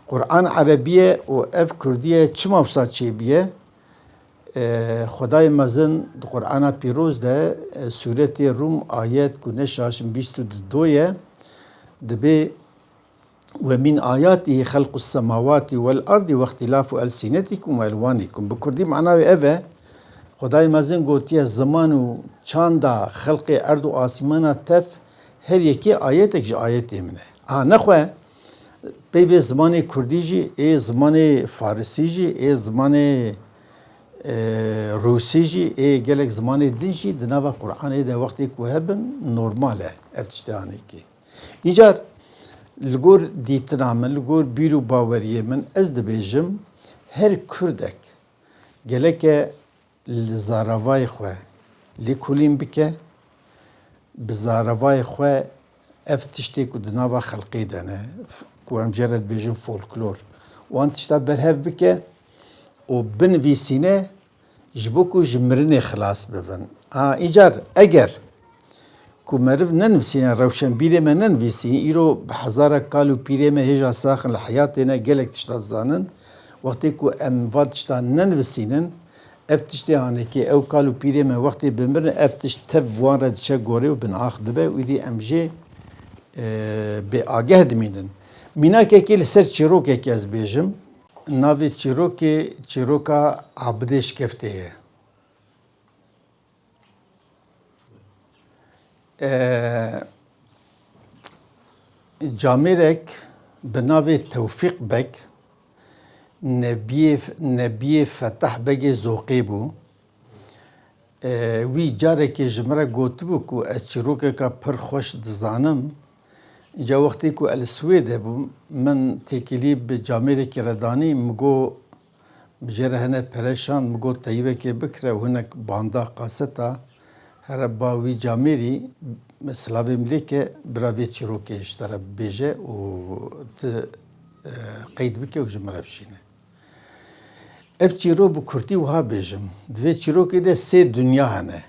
Qur'an erebî ye û ev kurdî ye, çima wisa çêbûye? E, Xwedayê Mezin di Qur'ana pîroz de, e, sûretê Rûm ayet ku ne şaşim bîst û du ye, dibê: "Ve min ayatihi xelqus semawati vel ardi ve ihtilafu elsinetikum ve elwanikum." Bi kurdî mana wê ev e, Xwedayê Mezin gotiye, ziman û çanda xelqê erd û asîmana tev her yekê ayetek ji ayetê min e. Aha, nexwe peyvê zimanê kurdî jî, ê zimanê farisî jî, ê zimanê, e, rûsî jî, ê gelek zimanê din jî di nava Qur'anê de wextê ku hebin normal e ev tiştê anêkê. Încar li gor dîtina min, li gor bîr û baweriyê min ez dibêjim, her kurdek geleke li zaravayê xwe lêkolîn bike, bi zaravayê xwe ev tiştê ku di nava xelkê de ne, f-, ku em jê re dibêjin folklor, wan tişta berhev bike û binivîsîne, ji bo ku ji mirinê xilas bibin. A, îcar eger ku meriv nenivîsîne, rewşenbîrê me nenivîsî, îro bi hezara kal û pîrê me hêja sax in, li heyatê ne, gelek tişta dizanin. Wextê ku em van tişta nenivîsînin, ev tiştê hanekê, ew kal û pîrê me wextê bimirin, ev tişt tev bi wan re diçe gorê û bin ax dibe û îdî em jê, e, bê ageh dimînin. Mînakekê li ser çîrokekê ez bêjim. Navê çîrokê, çîroka Abidê Şikeftê ye. E, camêrek bi navê Tewfîq Beg, nebiyê, nebiyê Fetah Begê Zoqê bû. E, wî carekê ji min re gotibû ku ez çîrokeka pir xweş dizanim. Îca wextê ku ez li Swêdê bûm, min têkilî bi camêrekî re danî, min got, bi jê re hene pereşan, min got, teyîbekê bikire û hinek banda, kaseta, here ba wî camêrî, silavê min lê ke, bira vê çîrokê ji te re bibêje û tu, e, qeyd bike û ji min re bişîne. Ev çîrok bi kurtî wiha bêjim. Di vê çîrokê de sê dinya hene.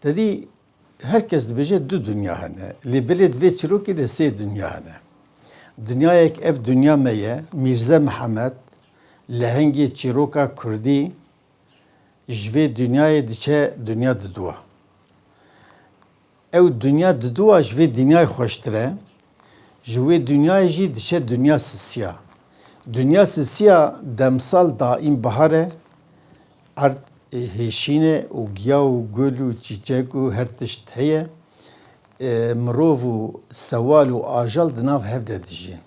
Te dî her kes dibêje du dinya hene. Lê belê di vê çîrokê de sê dinya hene. Dinyayek ev dinya me ye. Mîrze Mihemed, lehengê çîroka kurdî, ji vê dinyayê diçe dinya diduwa. Ew dinya diduwa ji vê dinyayê xweştir e. Ji wê dinyayê jî diçe dinya sisiya. Dinya sisiya demsal daîm bahar e. Erd, e, hêşîn e û giya û gul û çîçek û her tişt heye. E, mirov û sewal û ajal di nav hev de dijîn.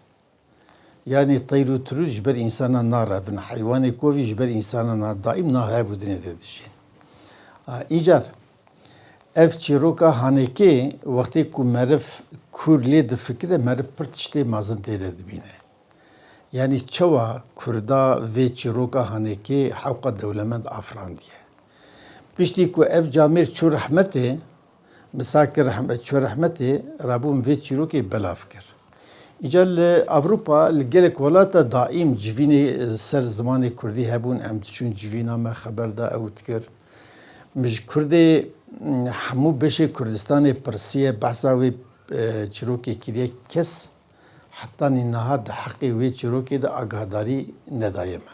Yanî teyr û tirût ji ber însana narevin, heywanê kovî ji ber însana na-, daîm nav hev û dinê de dijîn. A, îcar ev çîroka hanekê wextê ku meriv kûr lê difikire, meriv pir tiştê mezin tê de dibîne. Yanî çawa kurda vê çîroka hanekê hewqa dewlemend afirandiye. Piştî ku ev camêr çû rehmetê, Misakir rehmet, çû rehmetê, rabûn vê çîrokê belav kir. Îca li Ewropa, li gelek welata daîm civînê ser zimanê kurdî hebûn, em diçûn civîna me xeber da, ew dikir. Min ji kurdê, hemû beşê Kurdistanê pirsiye, behsa wê, e, çîrokê kiriye, kes hetanî niha di heqê wê çîrokê de agahdarî nedaye me.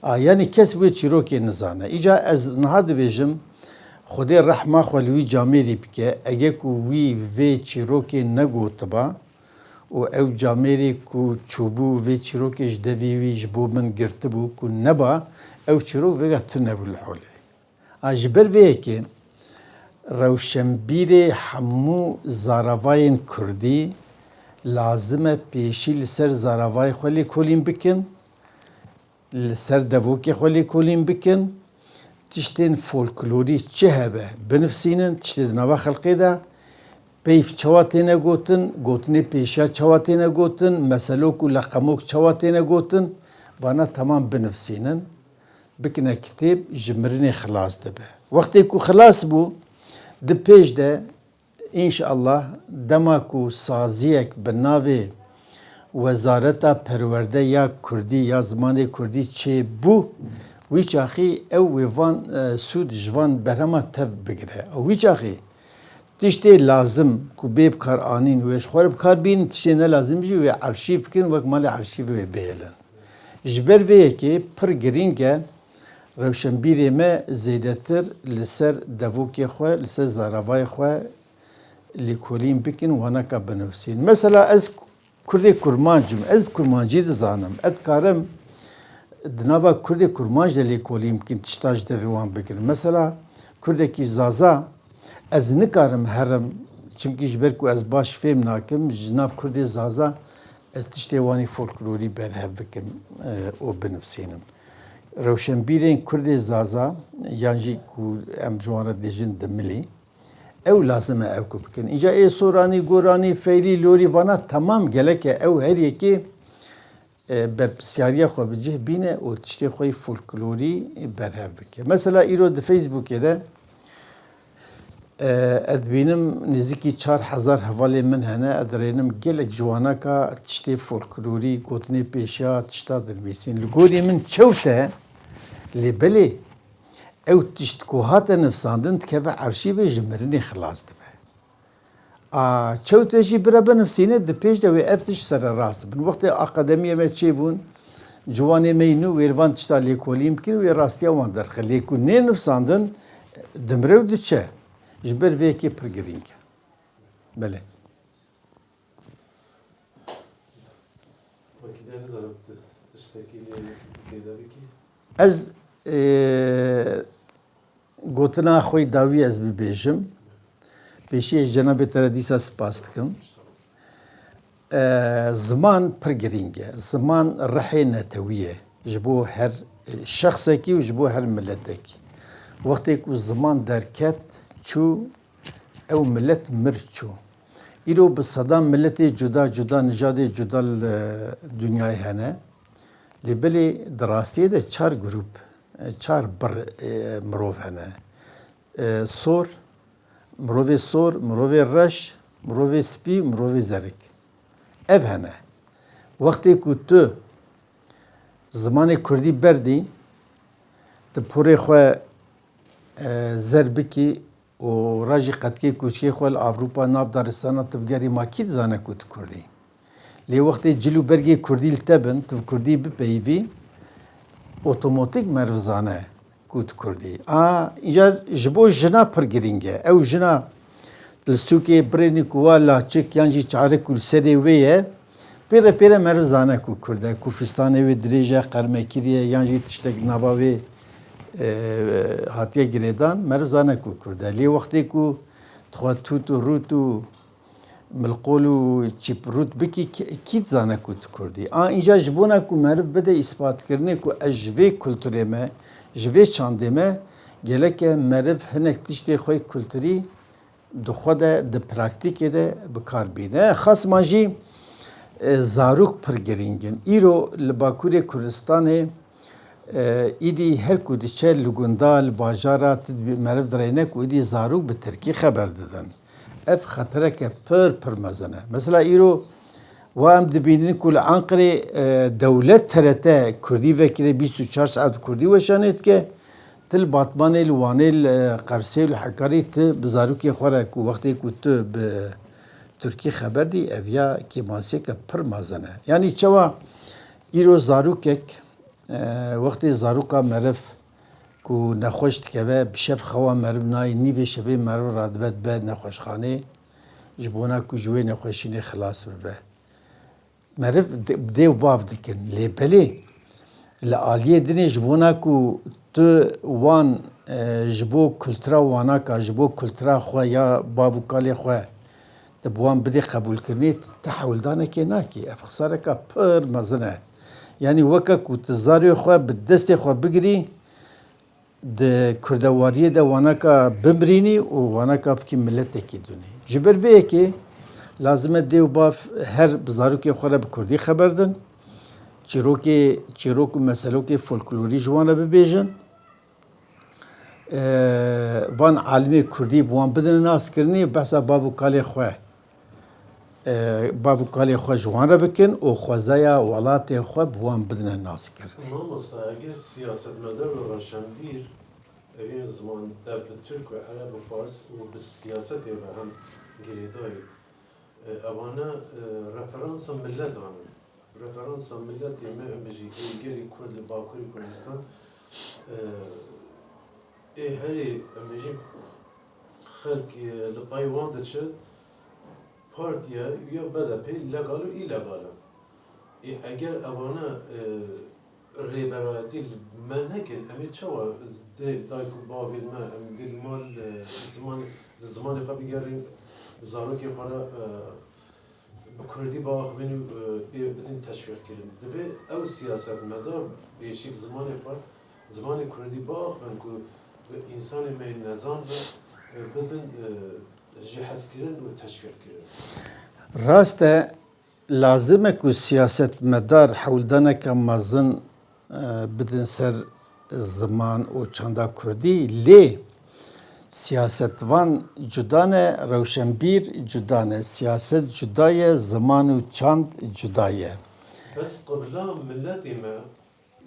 A, yanî kes wê çîrokê nizane. Îca ez niha dibêjim, Xwedê rehma xwe li wî camêrî bike, ege ku wî vê çîrokê negotiba û ew camêrê ku çûbû vê çîrokê ji devî wî ji bo min girtibû ku neba, ew çîrok vêga tune bû li holê. A, ji ber vê yekê rewşenbîrê hemû zaravayên kurdî lazim e pêşî li ser zaravayê xwe lêkolîn bikin, li ser devokê xwe lêkolîn bikin, tiştên folklorî çi hebe binivsînin, tiştê di nava xelkê de, peyv çawa têne gotin, gotinê pêşiya çawa têne gotin, meselok û leqemok çawa têne gotin, vana temam binivsînin. Bikine kitêb, ji mirinê xilas dibe. Wextê ku xilas bû, di pêş de, înşallah, dema ku saziyek bi navê Wezareta Perwerde ya Kurdî ya Zimanê Kurdî çêbû, wî çaxî ew wê van, e, sûd ji van berhema tev bigire. Wî çaxî tiştê lazim ku bê bikaranîn wê ji xwe re bikar bînin, tiştê nelazim jî wê arşîv bikin, wek malê arşîvê wê bihêlin. Ji ber vê yekê pir girîng e rewşenbîrê me zêdetir li ser devokê xwe, li ser zaravayê xwe lêkolîn bikin, waneka binivîsîn. Mesela ez kurdê kurmanc im, ez bi kurmancî dizanim, ez dikarim di nava kurdê kurmanc de lêkolîn bikin, tişta ji devê wan bigirin. Mesela kurdekî zaza, ez nikarim herim, çimkî ji ber ku ez baş fêm nakim, ji nav kurdê zaza ez tiştê wanî folklorî berhev bikim, e, û binivîsînim. Rewşenbîrên kurdê zaza, yan jî ku em ji wan re dêjin dimilî, ew lazim e ew ku bikin. Îca ê soranî, goranî, feylî, lorî, vana temam gelek e, ew her yekê e, berpirsyariya xwe bi cih bîne û tiştê xwe yî folklorî berhev bike. Mesela îro di Facebookê de E, ez dibînim nêzîkî çar hezar hevalên min hene, ez dirênim gelek ji wanaka tiştê folklorî, gotinê pêşiya, tişta dinivîsîn. Li gorî min çewt e, lê belê ew tişt ku hate nivsandin dikeve erşîvê ji mirinê xilas dibe. A çewt e jî bira binivsîne, di pêş de wê ev tişt sererast bin. Wextê akademiyê me çêbûn, ciwanê me yî nû wê li van tişta lêkolîn bikin, wê rastiya wan derxe. Lê ku nê nivsandin, dimre û diçe. Ji ber vê yekê pir girîng e. Belê. Wekî de nizanim tu tiştekî lê zêde bikî. Ez, e, gotina xwe yî dawî ez bibêjim. Pêşî ez cenabê te re dîsa spas dikim. E, ziman pir girîng e. Ziman rihê netewî ye. Ji bo her, e, şexsekî û ji bo her miletekî. Wextê ku ziman derket, çû, ew milet mir çû. Îro bi sedan miletê cuda cuda, nijadê cuda li dinyayê hene. Lê belê di rastiyê de çar grûp, e, çar bir, e, mirov hene. E, sor, mirovê sor, mirovê reş, mirovê spî, mirovê zerik. Ev hene. Wextê ku tu zimanê kurdî berdî, tu porê xwe, e, zer bikî û rajî qetkê kûçkê xwe li Ewropa nav daristana tu bigerî, ma kî dizane ku tu kurdî? Lê wextê cil û bergê kurdî li te bin, tu bi kurdî bipeyivî, otomatik meriv zane ku tu kurdî. A, îcar ji bo jina pir girîng e. Ew jina li sûkê birênî ku wa laçik yan jî çarik ku li serê wê ye, pêre pêre meriv zane ku kurd e, ku fistanê wê dirêj e, qermekirî ye yan jî tiştek nava wê, e, hatiye girêdan, meriv zane ku kurd e. Lê wextê ku tu xwe tût û rût û milqol û çîprût bikî, kî, kî dizane ku tu kurdî? A, înca ji bona ku meriv bide îsbatkirinê ku ez ji vê kulturê me, ji vê çandê me, gereke meriv hinek tiştê xwe kulturî di xwe de, di praktîkê de bi kar bîne. Xasma jî, e, zarok pir girîng in. Îro li Bakurê Kurdistanê, e, îdî her ku diçe li gunda, li bajara, tu dibî-, meriv dirêne ku îdî zarok bi tirkî xeber didin. Ev xetereke pir, pir mezin e. Mesela îro wa em dibînin ku li Anqirê, e, dewlet T R T kurdî vekirê bîst û çar saet kurdî weşanê dike. Ti li Batmanê, li Wanê, li, e, Qersê, li Hekarî ti bi zarokê xwe re ku wextê ku tu bi tirkî xeber dî, ev ya kêmasiyeke pir mezin e. Yanî çawa îro zarokek, e, wextê zaroka meriv ku nexweş dikeve, bi şev xewa meriv nayê, nîvê şevê meriv radibe dibe nexweşxanê, ji bona ku ji wê nexweşînê xilas bibe. Meriv de-, dê û bav dikin. Lê belê li aliyê dinê ji bona ku tu wan, e, ji bo kultura wanaka, ji bo kultura xwe ya bav û kalê xwe tu bi wan bidê qebûlkirinê, tu hewldanekê nakî. Ev xisareka pir mezin e. Yanî weke ku tu zarê xwe bi destê xwe bigirî, di kurdewariyê de wanaka bimirînî û wanaka bikî miletekî dunî. Ji ber vê yekê lazim e dê û bav her bi zarokê xwe re bi kurdî xeber din. Çîrokê, çîrok û meselokê folklorî ji wan re bibêjin. E, van alimê kurdî bi wan bidin naskirinê, behsa bav û kalê xwe, e, bav û kalê xwe ji wan re bikin û xwezaya welatê xwe bi wan bidine naskirinê. Mamosta, eger siyasetmedar û reşenbîr, ev ên ziman te bi tirk û ereb û fars û bi siyasetê ve hem girêdayî, e, evane, e, referansa miletan in. Referansa miletê me, em bijî ê gelê Kurd li Bakurê Kurdistan, e, ê herê, em bijî xelk, e, li pey wan diçe, partiye ya B D P legal û îlegal e. Ê, eger evane, e, rêberayetî li me nekin, em ê çawa dê, dayk û bavên me, em dê li mal, e, ziman, li zimanê xwe bigerin, zarokê xwe re, e, bi kurdî biaxivin û, e, pê bidin teşwîqkirin. Divê ew siyasetmedar bêşik zimanê xwe, zimanê kurdî biaxivin ku bi însanê me yên nezan ve, e, bidin, e, jêhezkirin û teşwîqkirin. Rast e, lazim e ku siyasetmedar hewldaneke mezin, e, bidin ser ziman û çanda kurdî, lê Siyasetvan cuda ne, rewşenbîr cuda ne. Siyaset cuda ye, ziman û çand cuda ye. Bes qibla miletê me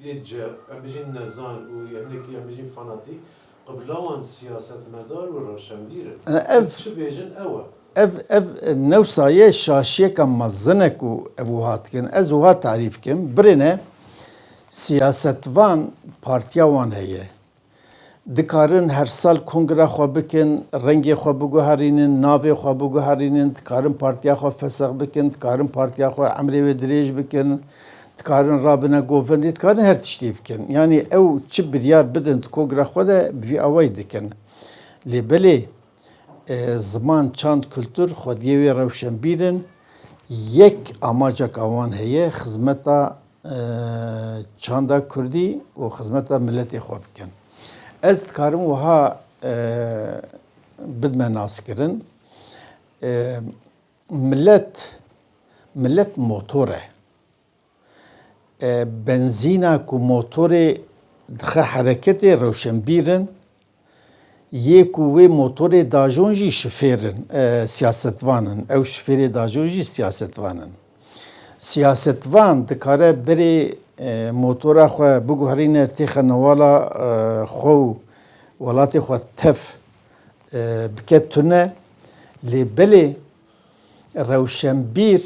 yê ce, em bijîn nezan û hinekî em bijîn fanatîk, qibla wan siyasetmedar û rewşenbîr in. E, ev, çi bêjin ew e. Ev, ev newsa ye, şaşiyeka mezin e ku ev wiha dikin. Ez wiha tarîf kim. Birêne siyasetvan partiya wan heye. Dikarin her sal kongra xwe bikin, rengê xwe biguherînin, navê xwe biguherînin, dikarin partiya xwe fesix bikin, dikarin partiya xwe emrê wê dirêj bikin, dikarin rabine govendê, dikarin her tiştê bikin. Yanî ew çi biryar bidin di kongra xwe de bi vî awayî dikin. Lê belê, e, ziman, çand, kultur xwediyê wê rewşenbîr in. Yek amaceka wan heye, xizmeta e, çanda kurdî û xizmeta miletê xwe bikin. Ez dikarim wiha, e, bidme naskirin. E, milet, milet motor e. E, benzîna ku motorê dixe hereketê rewşenbîr in. Yê ku wê motorê dajon jî şifêr in, e, siyasetvan in. Ew şifêrê dajon jî siyasetvan in. Siyasetvan dikare berê, e, motora xwe biguherîne, têxe newala, e, xwe û welatê xwe tev, e, bike tune. Lê belê rewşenbîr,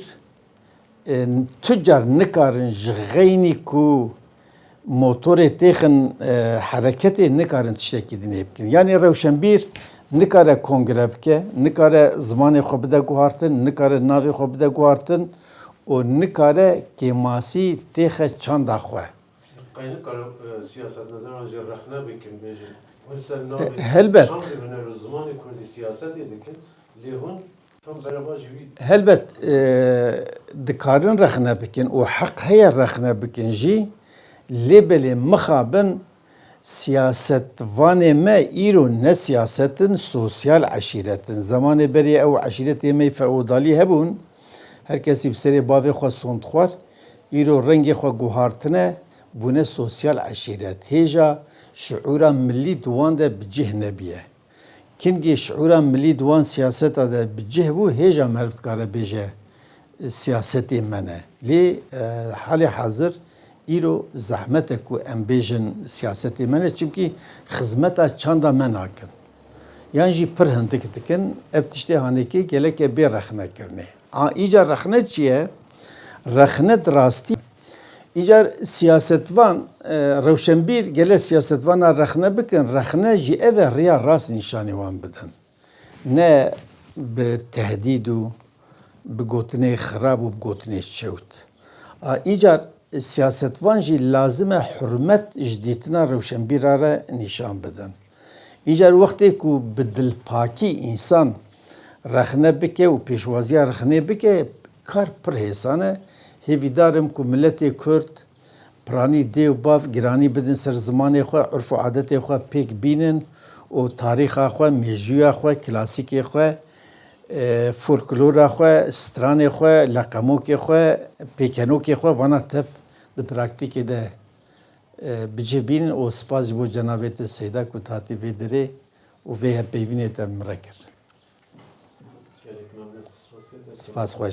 e, tu car nikarin ji xeynî ku motorê têxin, e, hereketê, nikarin tiştekî dinê bikin. Yanî rewşenbîr nikare kongre bike, nikare zimanê xwe bide guhartin, nikare navê xwe bide guhartin û nikare kêmasî têxe çanda xwe. Qey nikare, e, siyasetmedaran jî rexne bikin, bêjin, hûn ser navê, e, helbet, çandê huner û zimanê kurdî siyasetê dikin, lê hûn Tam berevajî wî. Helbet, e, dikarin rexne bikin û heq heye rexne bikin jî, lê belê mixabin siyasetvanê me îro ne siyaset in, sosyal eşîret in. Zemanê berê ew eşîretê me feodalî hebûn, her kesî bi serê bavê xwe sond xwar, îro rengê xwe guhartine, bûne sosyal eşîret. Hêja şiûra milî di wan de bi cih nebîye. Kingê şiûra milî di wan siyaseta de bi cih bû, hêja meriv dikare bêje, siyasetê me ne. Lê, e, halê hazir îro zehmet e ku em bêjin siyasetê me ne, çimkî xizmeta çanda me nakin. Yan jî pir hindik dikin, ev tiştê hanekê gelek e bê rexnekirinê. A, îcar rexne çi ye? Rexne di rastî Îcar siyasetvan, e, rewşenbîr gele siyasetvana rexne bikin, rexne jî ev e, riya rast nîşanî wan bidin. Ne bi tehdîd û bi gotinê xirab û bi gotinê çewt. A, îcar siyasetvan jî lazim e hurmet ji dîtina rewşenbîra re nîşan bidin. Îcar wextê ku bi dilpakî însan rexne bike û pêşwaziya rexnê bike, kar pir hêsan e. Hêvîdar im ku miletê Kurd, piranî dê û bav giranî bidin ser zimanê xwe, urf û adetê xwe pêk bînin û tarîxa xwe, mêjûya xwe, klasîkê xwe, e, folklora xwe, stranê xwe, leqemokê xwe, pêkenokê xwe vana tev di praktîkê de, e, bi cih bînin û spas ji bo cenabê te Seyda ku tu hatî vê derê û vê hevpeyvînê te min re kir. Gelek memnun. Spas xweş.